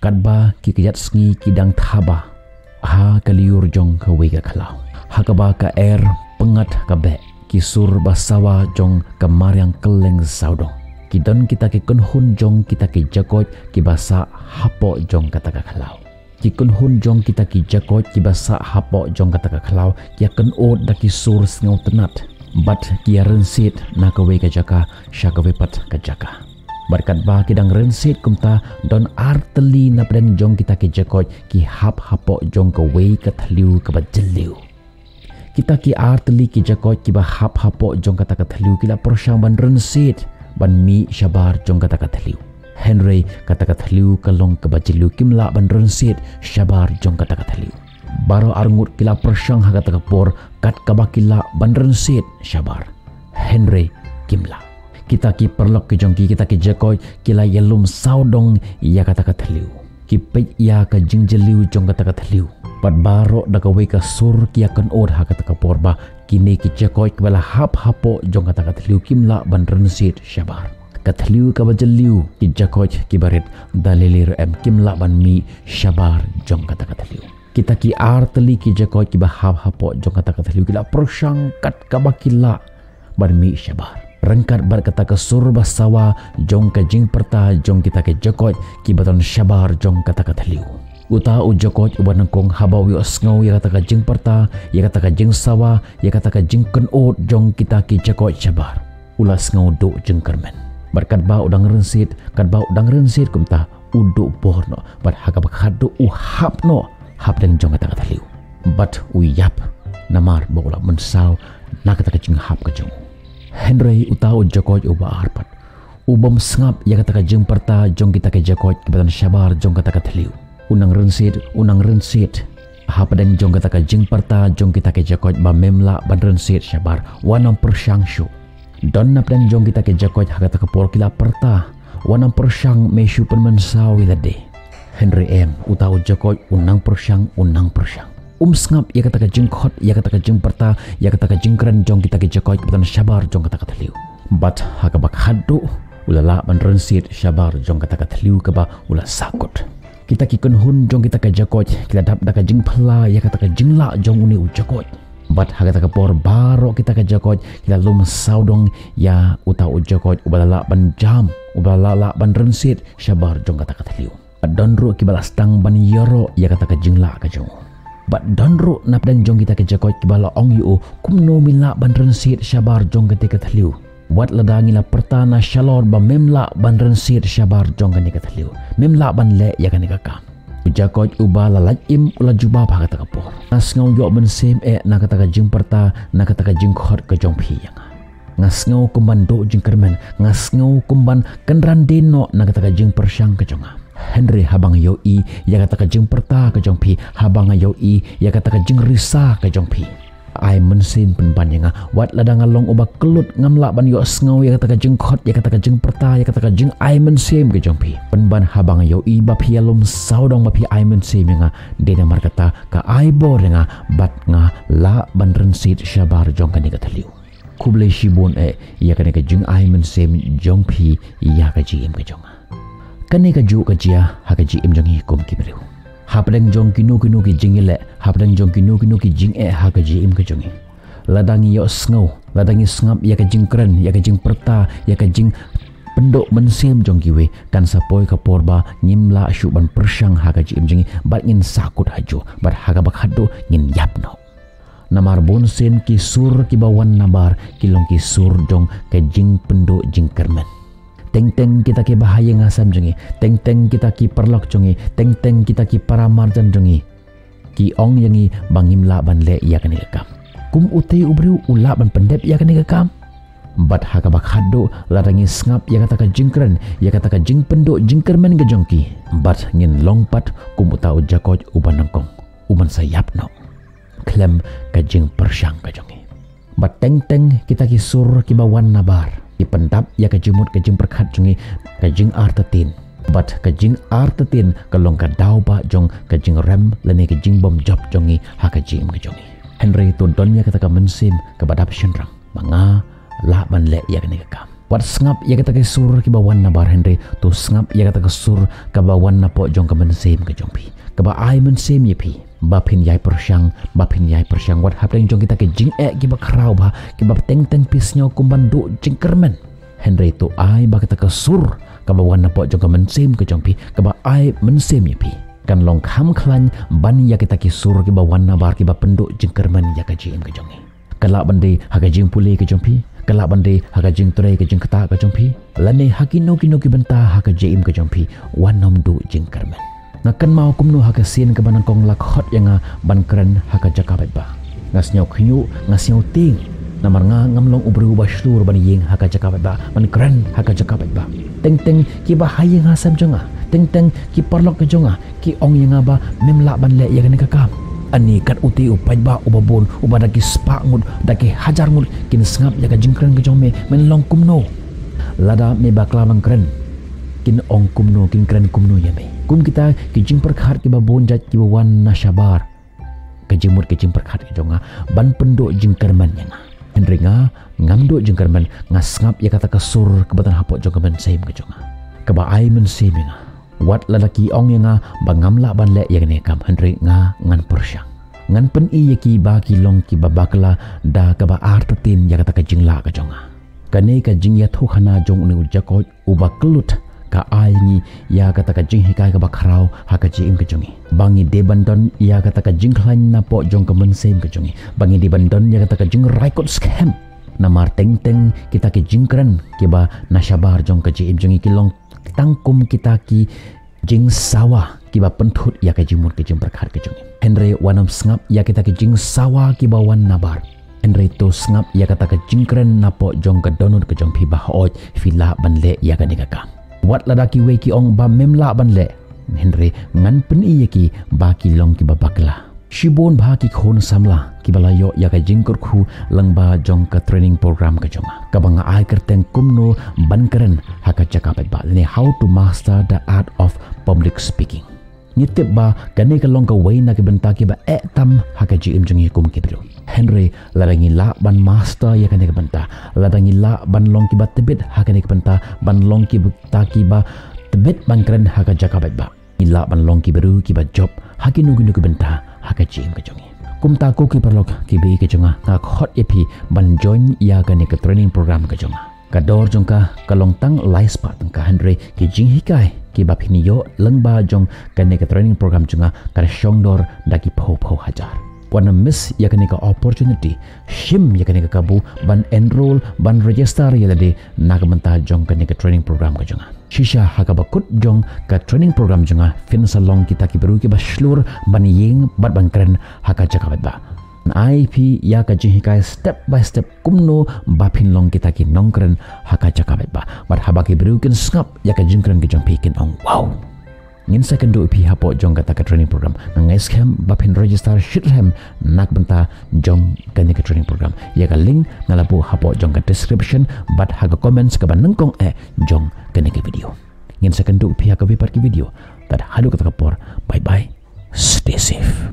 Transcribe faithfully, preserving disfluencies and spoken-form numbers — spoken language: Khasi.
Katba ki kjat sngi ki dang thaba ha ka lyiur jong kawei ka khlaw, ha kaba ka er pyngngad ka beh, ki sur ba sawa jong ka mariang kylleng sawdong. Ki don kita ki kynhun jong kita ki jakoit kiba sah hapoh jong kata ka khlaw. Ki kynhun jong kita ki jakoit kiba sah hapoh jong kata ka khlaw ki ïakynnoh da ki sur sngewtynnat bad ki ïarynsied na kawei ka jaka sha kawei pat ka jaka. Bad katba ki dang rynsied kumta, don ar tylli na pdeng jong kita ki jakoit ki hap hapoh jong kawei ka thliew kaba jylliew. Kita ki ar tylli ki jakoit kiba hap hapoh jong kata ka thliew ki la pyrshang ban rynsied ban mih shabar jong kata ka thliew. Hynrei kata ka thliew ka long kaba jylliew, kim lah ban rynsied shabar jong kata ka thliew. Baroh arngut ki la pyrshang ha kata ka por kat kaba ki lah ban rynsied shabar, hynrei kim lah. Kita ki paralok ki jong ki, kita ki jakoit ki la ïalum sawdong ïa kata ka thliew. Ki peit ïa ka jingjylliew jong kata ka thliew. Bad baroh da kawei ka sur ki ïakynnoh ha kata ka por ba kine ki jakoit kiba la hap hapoh jong kata ka thliew kim lah ban rynsied shabar. Ka thliew kaba jylliew, ki jakoit kiba rit, da lei lei ruh em, kim lah ban mih shabar jong kata ka thliew. Kita ki ar tylli ki jakoit kiba hap hapoh jong kata ka thliew ki la pyrshang kat kaba ki lah ban mih shabar. Ryngkat bad kata ka sur ba sawa jong ka jingpyrta jong kita ki jakoit kiba don shabar jong kata ka thliew. Uta u jakoit uba nyngkong, haba u ïohsngew ïa kata ka jingpyrta, ïa kata ka jingsawa, ïa kata ka jingkynnoh jong kita ki jakoit shabar, u la sngew duh jingkyrmen. Bad katba u dang rynsied, katba u dang rynsied kumta, u duh bor noh, bad ha kaba khatduh u hap noh hapdeng jong kata ka thliew. Bad u ïap namar ba u la mynsaw na kata ka jinghap ka jong u. Hynrei uta u jakoit uba ar pat, u bym sngap ïa kata ka jingpyrta jong kita ki jakoit kiba don shabar jong kata ka thliew. U nang rynsied, u nang rynsied hapdeng jong kata ka jingpyrta jong kita ki jakoit ba mem lah ban rynsied shabar. Wat nang pyrshang shuh. Don na pdeng jong kita ki jakoit ha kata ka por ki la pyrta, wat nang pyrshang, me shu pynmynsaw ïa lade. Hynrei em, uta u jakoit u nang pyrshang, u nang pyrshang. Um sngap ïa kata ka jingkhot, ïa kata ka jingpyrta, ïa kata ka jingkren jong kita ki jakoit kiba don shabar jong kata ka thliew. Bad ha kaba khatduh u la lah ban rynsied shabar jong kata ka thliew kaba u la sahkut. Kita ki kynhun jong kita ki jakoit ki la dap da ka jingphylla ïa kata ka jinglah jong une u jakoit. Bad ha kata ka por baroh kita ki jakoit ki la lum sawdong ïa uta u jakoit uba la lah ban jam, uba la lah ban rynsied shabar jong kata ka thliew. Bad don ruh kiba la sdang ban ïaroh ïa kata ka jinglah ka jong u. Bad don ruh na pdeng jong kita ki jakoit kiba la ong ïa u, kumno me lah ban rynsied shabar jong kata ka thliew? Wat lada ngi la pyrta na shalor ba mem lah ban rynsied shabar jong kane ka thliew, mem lah ban leh ïa kane ka kam. U jakoit uba la lait im u la jubab ha kata ka por, nga sngew ïoh mynsiem eh na kata ka jingpyrta, na kata ka jingkhot ka jong phi ïa nga. Nga sngew kumban duh jingkyrmen, nga sngew kumban kynran dien noh na kata ka jingpyrshang ka jong nga. Hynrei haba nga ïohi ïa kata ka jingpyrta ka jong phi, haba nga ïohi ïa kata ka jingrisa ka jong phi, ai mynsiem pynban ïa nga. Wat lada nga long uba kyllut, ngam lah ban ïohsngew ïa kata ka jingkhot, ïa kata ka jingpyrta, ïa kata ka jingai mynsiem ka jong phi. Pynban haba nga ïohi ba phi ïalum sawdong, ba phi ai mynsiem ïa nga, dei namar kata ka ai bor ïa nga bad nga lah ban rynsied shabar jong kane ka thliew. Khublei shibun eh ïa kane ka jingai mynsiem jong phi ïa ka jingim ka jong nga. Kane kajuh ka jia ha ka jingim jong ngi kum ki briew. Hapdeng jong kino kino ki jingïaleh, hapdeng jong kino kino ki jingeh ha ka jingim ka jong ngi, lada ngi ïohsngew, lada ngi sngap ïa ka jingkren, ïa ka jingpyrta, ïa ka jingpynduh mynsiem jong kiwei, kan sa poi ka por ba ngim lah shuh ban pyrshang ha ka jingim jong ngi, bad ngin sahkut hajuh, bad ha kaba khatduh ngin ïap noh. Namar bunsien ki sur kiba wan nabar ki long ki sur jong ka jingpynduh jingkyrmen. Teng teng kita ki bahaïing hasem jong ngi, teng teng kita ki paralok jong ngi, teng teng kita ki para marjan jong ngi, ki ong ïa ngi ba ngim lah ban leh ïa kane ka kam. Kum utei u briew u lah ban pyndep ïa kane ka kam? Bad ha kaba khatduh, lada ngi sngap ïa kata ka jingkren, ïa kata ka jingpynduh jingkyrmen ka jong ki, bad ngin long pat kum uta u jakoit uba nyngkong, u ban sa ïap noh khlem ka jingpyrshang ka jong ngi. Bad teng teng kita ki sur kiba wan nabar ki pyndap ïa ka jingmut ka jingpyrkhat jong ngi, ka jingartatien. Bad ka jingartatien ka long ka daw ba jong ka jingrem lane ka jingbymjop jong ngi ha ka jingim ka jong ngi. Hynrei to don ïa kata ka mynsiem kaba dap shynrang, ba nga lah ban leh ïa kane ka kam. Wat sngap ïa kata ka sur kiba wan nabar, hynrei to sngap ïa kata ka sur kaba wan napoh jong ka mynsiem ka jong phi, kaba ai mynsiem ïa phi ba phin ïai pyrshang, ba phin ïai pyrshang wat hapdeng jong kita ki jingeh kiba khraw bha, kiba teng teng phi sngew kum ban duh jingkyrmen. Hynrei to ai ba kata ka sur kaba wan napoh jong ka mynsiem ka jong phi, kaba ai mynsiem ïa phi, kan long kham khlaiñ ban ïa kita ki sur kiba wan nabar, kiba pynduh jingkyrmen ïa ka jingim ka jong ngi. Ka lah ban dei ha ka jingpule ka jong phi, ka lah ban dei ha ka jingtrei, ka jingktah ka jong phi, lane ha kino kino ki bynta ha ka jingim ka jong phi, wat nym duh jingkyrmen. Nga kynmaw kumno ha ka sien kaba nyngkong la khot ïa nga ban kren ha ka jaka paidbah. Nga sngew khñiuh, nga sngew tieng. Namar nga ngam long u briew uba shlur ban ïeng ha ka jaka paidbah, ban kren ha ka jaka paidbah. Teng teng kiba ha ïing ha sem jong nga, teng teng ki paralok ka jong nga, ki ong ïa nga ba mem lah ban leh ïa kane ka kam. Ani kat uti u paidbah uba bun, uba da ki spah ngut, da ki hajar ngut kin sngap ïa ka jingkren ka jong me, men long kumno? Lada me bakla ban kren, kin ong kumno, kin kren kumno ïa me? Kum kita ki jingpyrkhat kiba bun jait kiba wan na shabar ka jingmut ka jingpyrkhat ka jong nga ban pynduh jingkyrmen ïa nga. Hynrei nga ngam duh jingkyrmen, nga sngap ïa kata ka sur kaba don hapoh jong ka mynsiem ka jong nga, kaba ai mynsiem ïa nga. Wat lada ki ong ïa nga ba ngam lah ban leh ïa kane ka kam, hynrei nga ngan pyrshang. Ngan pyni ïa ki ba ki long kiba bakla da kaba artatien ïa kata ka jinglah ka jong nga. Kane ka jingïathuhkhana jong une u jakoit uba kyllut ka ai ngi ïa kata ka jinghikai kaba khraw ha ka jingim ka jong ngi, ba ngi dei ban don ïa kata ka jingkhlaiñ napoh jong ka mynsiem ka jong ngi, ba ngi dei ban don ïa kata ka jingrai kut skhem. Namar teng teng kita ki jingkren kiba na shabar jong ka jingim jong ngi ki long tang kum kita ki jingsawa kiba pynthut ïa ka jingmut ka jingpyrkhat ka jong ngi. Hynrei wat nym sngap ïa kita ki jingsawa kiba wan nabar. Hynrei to sngap ïa kata ka jingkren napoh jong ka dohnud ka jong phi ba hooid phi lah ban leh ïa kane ka kam. Wat lada kiwei ki ong ba mem lah ban leh, hynrei ngan pyni ïa ki ba ki long kiba bakla. Shibun bha ki khun samla kiba la ïoh ïa ka jingkyrkhu lyngba jong ka training program ka jong nga, kaba nga ai kyrteng kumno ban kren ha ka jaka paidbah, lane how to master the art of public speaking. Ngi tip ba kane ka long kawei na ki bynta kiba eh tam ha ka jingim jong ngi kum ki briew. Hynrei lada ngi lah ban master ïa kane ka bynta, lada ngi lah ban long kiba tbit ha kane ka bynta, ban long ki bynta kiba tbit ban kren ha ka jaka paidbah, ngi lah ban long ki briew kiba jop ha kino kino ki bynta ha ka jingim ka jong ngi. Kumta ko ki paralok kiba ïeit ka jong nga, nga khot ïa phi ban join ïa kane ka training program ka jong nga. Ka dor jong ka ka long tang lai spah tyngka, hynrei ki jinghikai kiba phin ïoh lyngba jong kane ka training program jong nga kan shong dor da ki phew phew hajar. Wat nym miss ïa kane ka opportunity, shim ïa kane ka kabu ban enroll, ban register ïa lade na ka bynta jong kane ka training program ka jong nga. Shisha ha kaba kut jong ka training program jong nga phin sa long kita ki briew kiba shlur ban ïeng bad ban kren ha ka jaka paidbah. Ngan ai phi ïa ka jinghikai step by step kumno ba phin long kita ki nongkren ha ka jaka paidbah. Bad haba ki briew kin sngap ïa ka jingkren ka jong phi kin ong wow. Ngin sa kynduh ïa phi hapoh jong kata ka training program. Nga ngeit skhem ba phin register shitrhem na ka bynta jong kane ka training program. Ïa ka link nga la buh hapoh jong ka description bad ha ka comments kaba nyngkong eh jong kane ka video. Ngin sa kynduh ïa phi ha kawei pat ka video. Tad haduh kata ka por, bye bye. Stay safe.